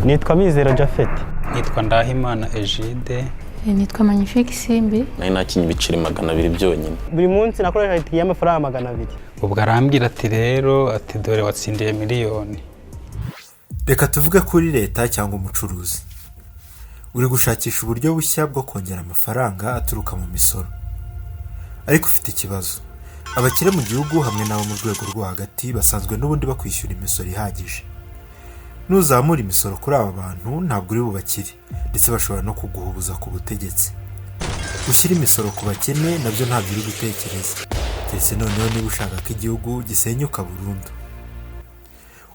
Nitwa Mizero Japhet. Nitwa Ndahimana Egide. Nitwa Magnifique Simbi. Nari nakinye ibiceri 200 byonyine. Buri munsi nakoresha itike y'amafaranga 200. Ubwo arambwira ati rero, ati dore watsindiye miliyoni. Reka tuvuge kuri leta cyangwa umucuruzi uri gushakisha uburyo bushya bwo kongera amafaranga aturuka mu misoro, ariko ufite ikibazo. Abakire mu gihugu hamwe n'abo mu rwego rwo hagati basanzwe n'ubundi bakwishyura imisoro ihagije. Nuzamura imisoro kuri aba bantu, ntabwo uri bubakire, ndetse bashobora no kuguhubuza ku butegetsi. Gushyira imisoro ku bakene nabyo ntabyo uri gutekereza, keretse noneho niba ushaka ko igihugu gisenyuka burundu.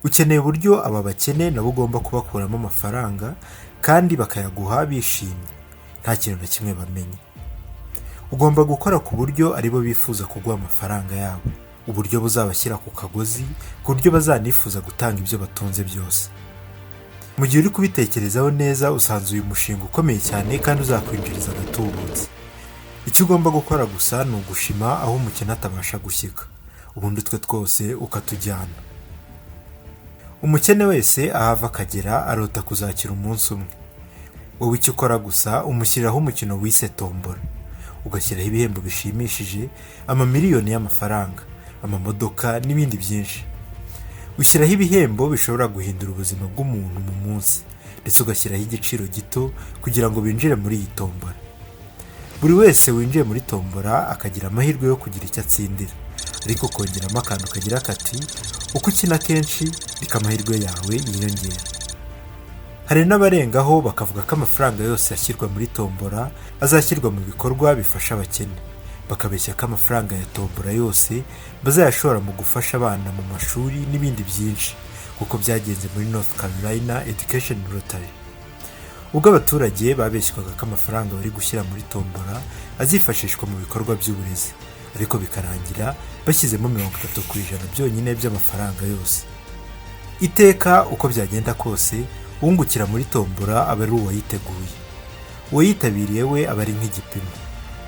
Ukeneye uburyo aba bakene nabo ugomba kubakuramo amafaranga kandi bakayaguha bishimye, nta kintu na kimwe bamenye. Ugomba gukora ku buryo aribo bifuza kuguha amafaranga yabo, uburyo buzabashyira ku kagozi, ku buryo bazanifuza gutanga ibyo batunze byose. Mu gihe uri kubitekerezaho neza, usanze uyu mushinga ukomeye cyane kandi uzakwinjiriza agatubutse. Icyo ugomba gukora gusa ni ugushima aho umukene atabasha gushyika, ubundi utwe twose ukatujyana. Umukene wese aho ava akagera arota kuzakira umunsi umwe. Wowe icyo ukora gusa, umushyiriraho umukino wise tombora, ugashyiraho ibihembo bishimishije, amamiliyoni y'amafaranga, amamodoka n'ibindi byinshi. Ushyiraho ibihembo bishobora guhindura ubuzima bw'umuntu mu munsi, ndetse ugashyiraho igiciro gito kugira ngo binjire muri iyi tombora. Buri wese winjiye muri tombora akagira amahirwe yo kugira icyo atsindira, ariko kongeramo akantu kagira kati: uko ukina kenshi niko amahirwe yawe yiyongera. Hari n'abarengaho bakavuga ko amafaranga yose ashyirwa muri tombora azashyirwa mu bikorwa bifasha abakene, bakabeshya ko amafaranga ya tombora yose bazayashora mu gufasha abana mu mashuri n'ibindi byinshi, kuko byagenze muri North Carolina Education Lottery, ubwo abaturage babeshywaga ko amafaranga bari gushyira muri tombora azifashishwa mu bikorwa by'uburezi, ariko bikarangira bashyizemo 30% byonyine by'amafaranga yose. Iteka uko byagenda kose, ungukira muri tombora aba ari uwayiteguye. Uwayitabiriye we aba ari nk'igipimo,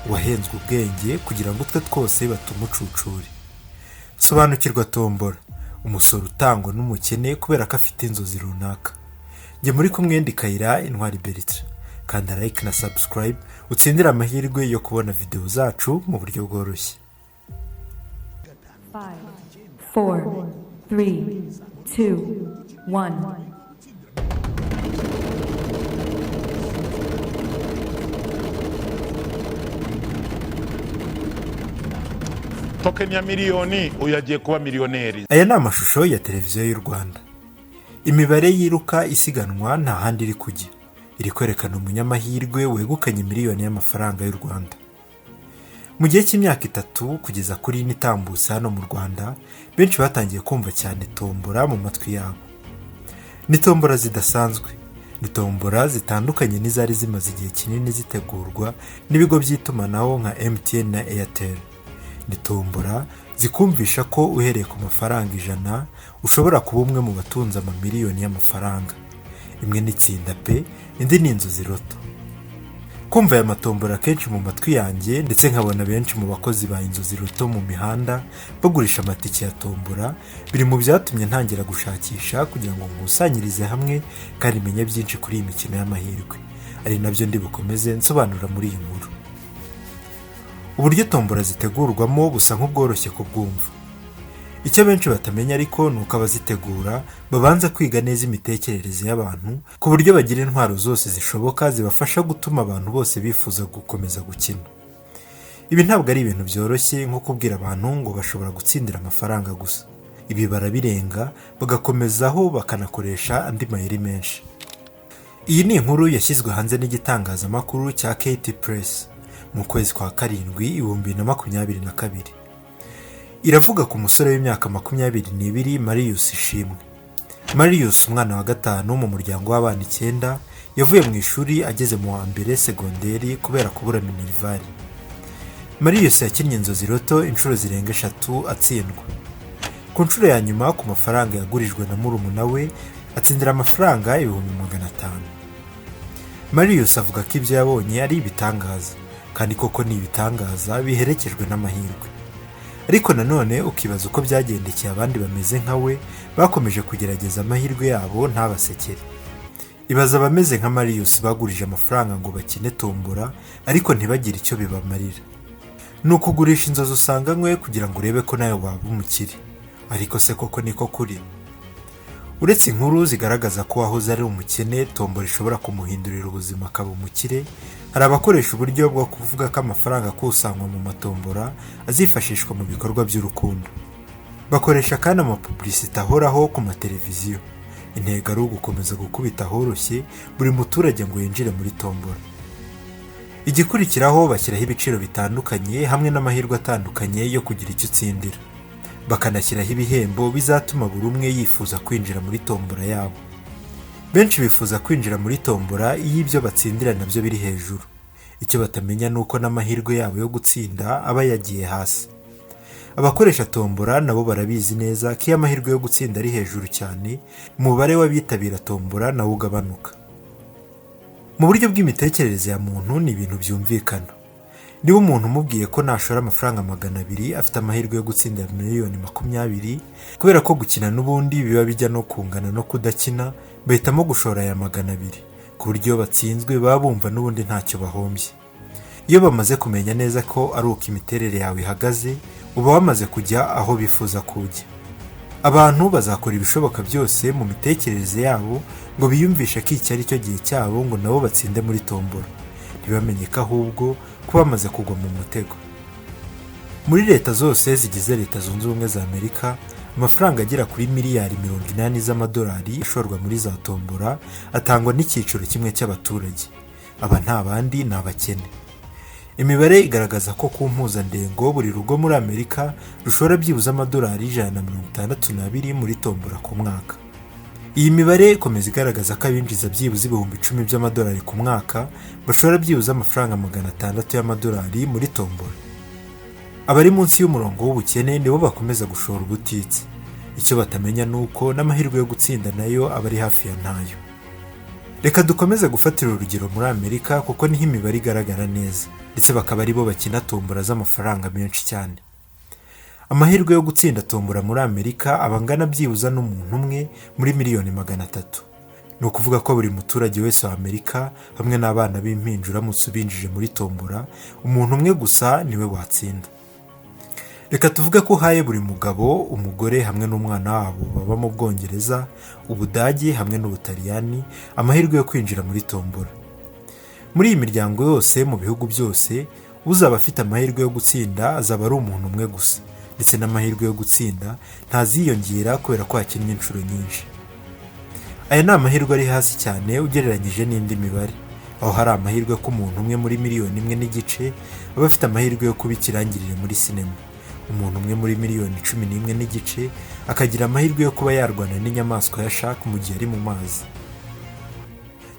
uwahenzwe ubwenge kugira ngo utwe twose batumucucure. Sobanukirwa tombora, umusoro utangwa n'umukene kubera ko afite inzozi runaka. Njye muri kumwe ndi Kayira Intwari Bertrand. Kanda like na subscribe utsindire amahirwe yo kubona videwo zacu mu buryo bworoshye. 5, 4, 3, 2, 1. Token ya miliyoni, uyu agiye kuba miliyoneri. Aya ni amashusho ya Televiziyo y'u Rwanda. Imibare yiruka isiganwa nta handi iri kujya, iri kwerekana umunyamahirwe wegukanye miliyoni y'amafaranga y'u Rwanda. Mu gihe cy'imyaka 3 kugeza kuri 4 itambutse, hano mu Rwanda benshi batangiye kumva cyane tombora mu matwi yabo. Ni tombora zidasanzwe, ni tombora zitandukanye n'izari zimaze igihe kinini zitegurwa n'ibigo by'itumanaho nka MTN na Airtel. Ni tombora zikumvisha ko uhereye ku mafaranga 100 ushobora kuba umwe mu batunze amamiliyoni y'amafaranga. Imwe ni Tsinda Pe, indi ni Inzozi Lotto. Kumva aya matombora kenshi mu matwi yanjye, ndetse nkabona benshi mu bakozi ba Inzozi Lotto mu mihanda bagurisha amatike ya tombora, biri mu byatumye ntangira gushakisha kugira ngo nkusanyirize hamwe kandi menye byinshi kuri iyi mikino y'amahirwe, ari nabyo ndi bukomeze nsobanura muri iyi nkuru. Uburyo tombora zitegurwamo busa nk'ubworoshye kubwumva. Icyo benshi batamenya ariko ni uko abazitegura babanza kwiga neza imitekerereze y'abantu, ku buryo bagira intwaro zose zishoboka zibafasha gutuma abantu bose bifuza gukomeza gukina. Ibi ntabwo ari ibintu byoroshye nko kubwira abantu ngo bashobora gutsindira amafaranga gusa. Ibi barabirenga, bagakomezaho, bakanakoresha andi mayeri menshi. Iyi ni inkuru yashyizwe hanze n'igitangazamakuru cya KT Press mu kwezi kwa karindwi 2022. Iravuga ku musore w'imyaka 22, Marius Ishimwe. Marius, umwana wa gatanu mu muryango w'abana icyenda, yavuye mu ishuri ageze mu wa mbere segonderi kubera kubura minerval. Marius yakinnye Inzozi Lotto inshuro zirenga eshatu, atsindwa. Ku nshuro ya nyuma, ku mafaranga yagurijwe na murumuna we, atsindira amafaranga 500,000. Marius avuga ko ibyo yabonye ari ibitangaza, kandi koko ni ibitangaza biherekejwe n'amahirwe. Ariko nanone ukibaza uko byagendekeye abandi bameze nka we bakomeje kugerageza amahirwe yabo ntabasekere. Ibaza abameze nka Marius bagurije amafaranga ngo bakine tombora, ariko ntibagire icyo bibamarira. Ni ukugurisha inzozi usanganywe kugira ngo urebe ko nawe waba umukire. Ariko se koko niko kuri? Uretse inkuru zigaragaza ko uwahoze ari umukene tombora ishobora kumuhindurira ubuzima akaba umukire, hari abakoresha uburyo bwo kuvuga ko amafaranga akusanywa mu matombora azifashishwa mu bikorwa by'urukundo. Bakoresha kandi amapubulisite ahoraho ku mateleviziyo. Intego ari ugukomeza gukubita ahoroshye buri muturage ngo yinjire muri tombora. Igikurikiraho, bashyiraho ibiciro bitandukanye hamwe n'amahirwe atandukanye yo kugira icyo utsindira, bakanashyiraho ibihembo bizatuma buri umwe yifuza kwinjira muri tombora yabo. Benshi bifuza kwinjira muri tombora iyo ibyo batsindira nabyo biri hejuru. Icyo batamenya ni uko n'amahirwe yabo yo gutsinda aba yagiye hasi. Abakoresha tombora nabo barabizi neza ko iyo amahirwe yo gutsinda ari hejuru cyane, umubare w'abitabira tombora nawo ugabanuka. Mu buryo bw'imitekerereze ya muntu, ni ibintu byumvikana. Niba umuntu umubwiye ko nashora amafaranga 200 afite amahirwe yo gutsindira miliyoni 20, kubera ko gukina n'ubundi biba bijya no kungana no kudakina, bahitamo gushora aya 200, ku buryo iyo batsinzwe baba bumva n'ubundi ntacyo bahombye. Iyo bamaze kumenya neza ko ari uko imiterere yawe ihagaze, uba wamaze kujya aho bifuza kujya. Abantu bazakora ibishoboka byose mu mitekerereze yabo ngo biyumvishe ko iki ari cyo gihe cyabo ngo nabo batsinde muri tombora, ntibamenye ko ahubwo ko bamaze kugwa mu mutego. Muri leta zose zigize Leta Zunze Ubumwe za Amerika, amafaranga agera kuri miliyari 80 z'amadolari ashorwa muri za tombora atangwa n'icyiciro kimwe cy'abaturage. Aba nta bandi, ni abakene. Imibare igaragaza ko ku mpuzandengo buri rugo muri Amerika rushora byibuze amadolari 162 muri tombora ku mwaka. Iyi mibare ikomeza igaragaza ko abinjiza byibuze 10,000 by'amadolari ku mwaka bashora byibuze amafaranga 600 y'amadolari muri tombora. Abari munsi y'umurongo w'ubukene nibo bakomeza gushora ubutitsa. Icyo batamenya ni uko n'amahirwe yo gutsinda nayo aba ari hafi ya ntayo. Reka dukomeze gufatira urugero muri Amerika, kuko niho imibare igaragara neza, ndetse bakaba aribo bakina tombora z'amafaranga menshi cyane. Amahirwe yo gutsinda tombora muri Amerika aba angana byibuze n'umuntu umwe muri miliyoni 300. Ni ukuvuga ko buri muturage wese wa Amerika hamwe n'abana b'impinja, uramutse ubinjije muri tombora, umuntu umwe gusa niwe watsinda. Reka tuvuge ko uhaye buri mugabo, umugore hamwe n'umwana wabo baba mu Bwongereza, Ubudage hamwe n'Ubutaliyani amahirwe yo kwinjira muri tombora. Muri iyi miryango yose, mu bihugu byose, uzaba afite amahirwe yo gutsinda azaba ari umuntu umwe gusa, ndetse n'amahirwe yo gutsinda ntaziyongera kubera ko yakinnye inshuro nyinshi. Aya ni amahirwe ari hasi cyane ugereranyije n'indi mibare, aho hari amahirwe ko umuntu umwe muri miliyoni 1.5 aba afite amahirwe yo kuba ikirangirire muri sinema, umuntu umwe muri miliyoni 11.5 akagira amahirwe yo kuba yarwana n'inyamaswa ya shark mu gihe ari mu mazi.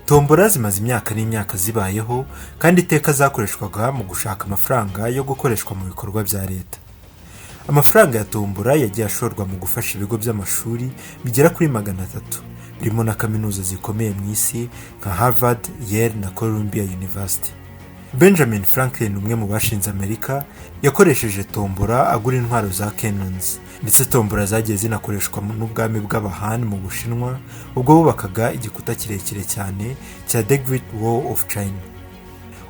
Tombora zimaze imyaka n'imyaka zibayeho, kandi iteka zakoreshwaga mu gushaka amafaranga yo gukoreshwa mu bikorwa bya leta. Amafaranga ya tombora yagiye ashorwa mu gufasha ibigo by'amashuri bigera kuri 300, birimo na kaminuza zikomeye mu isi nka Harvard, Yale na Columbia University. Benjamin Franklin, umwe mu bashinze Amerika, yakoresheje tombora agura intwaro za cannons, ndetse tombora zagiye zinakoreshwa n'ubwami bw'Abahani mu Bushinwa ubwo bubakaga igikuta kirekire cyane cya The Great Wall of China.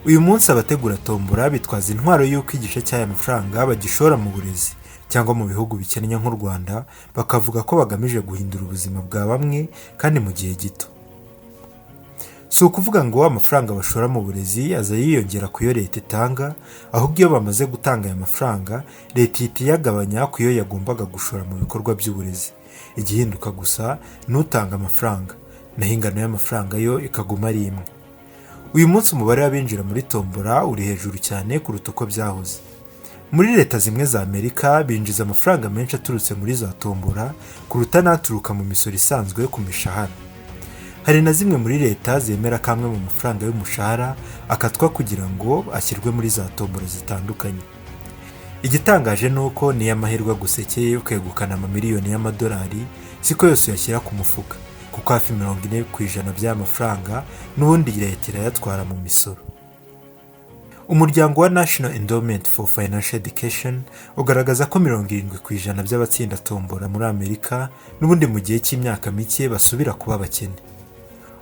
Uyu munsi abategura tombora bitwaza intwaro y'uko igice cy'aya mafaranga bagishora mu burezi, cyangwa mu bihugu bikennye nk'u Rwanda bakavuga ko bagamije guhindura ubuzima bwa bamwe kandi mu gihe gito. Si ukuvuga ngo amafaranga bashora mu burezi aza yiyongera ku yo leta itanga, ahubwo iyo bamaze gutanga aya mafaranga, leta ihita iyagabanya ku yo yagombaga gushora mu bikorwa by'uburezi. Igihinduka gusa ni utanga amafaranga, naho ingano y'amafaranga yo ikaguma ari imwe. Uyu munsi umubare w'abinjira muri tombora uri hejuru cyane kuruta uko byahoze. Muri leta zimwe za Amerika binjiza amafaranga menshi aturutse muri za tombora kuruta n'aturuka mu misoro isanzwe ku mishahara. Hari na zimwe muri leta zemera ko amwe mu mafaranga y'umushahara akatwa kugira ngo ashyirwe muri za tombora zitandukanye. Igitangaje ni uko niyo amahirwe agusekeye ukegukana amamiliyoni y'amadolari, siko yose uyashyira ku mufuka, kuko hafi 40% by'aya mafaranga n'ubundi leta irayatwara mu misoro. Umuryango wa National Endowment for Financial Education ugaragaza ko 70% by'abatsinda tombora muri Amerika n'ubundi mu gihe cy'imyaka mike basubira kuba abakene.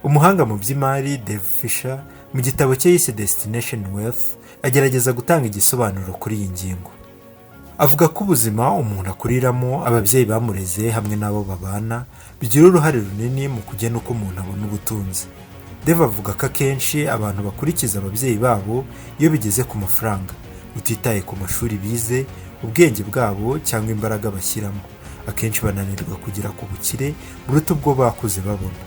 Umuhanga mu by'imari Dave Fisher, mu gitabo cye yise Destination Wealth, agerageza gutanga igisobanuro kuri iyi ngingo. Avuga ko ubuzima umuntu akuriramo, ababyeyi bamureze hamwe n'abo babana bigira uruhare runini mu kugena uko umuntu abona ubutunzi. Dave avuga ko akenshi abantu bakurikiza ababyeyi babo iyo bigeze ku mafaranga, utitaye ku mashuri bize, ubwenge bwabo cyangwa imbaraga bashyiramo. Akenshi bananirwa kugera ku bukire buruta ubwo bakuze babona.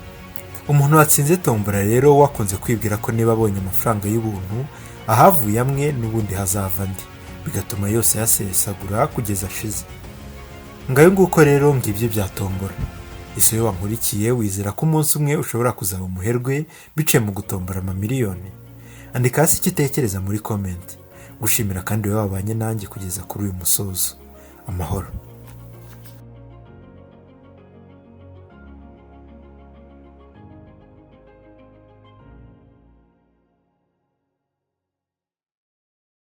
Umuntu watsinze tombora rero wakunze kwibwira ko niba abonye amafaranga y'ubuntu, ahavuye amwe n'ubundi hazava andi, bigatuma yose ayasesagura kugeza ashize. Ngayo nguko rero, ngibyo bya tombora. Ese iyo wankurikiye, wizera ko umunsi umwe ushobora kuzaba umuherwe biciye mu gutombora amamiliyoni? Andika hasi icyo utekereza muri comment. Gushimira kandi wowe wabanye nanjye kugeza kuri uyu musozo. Amahoro.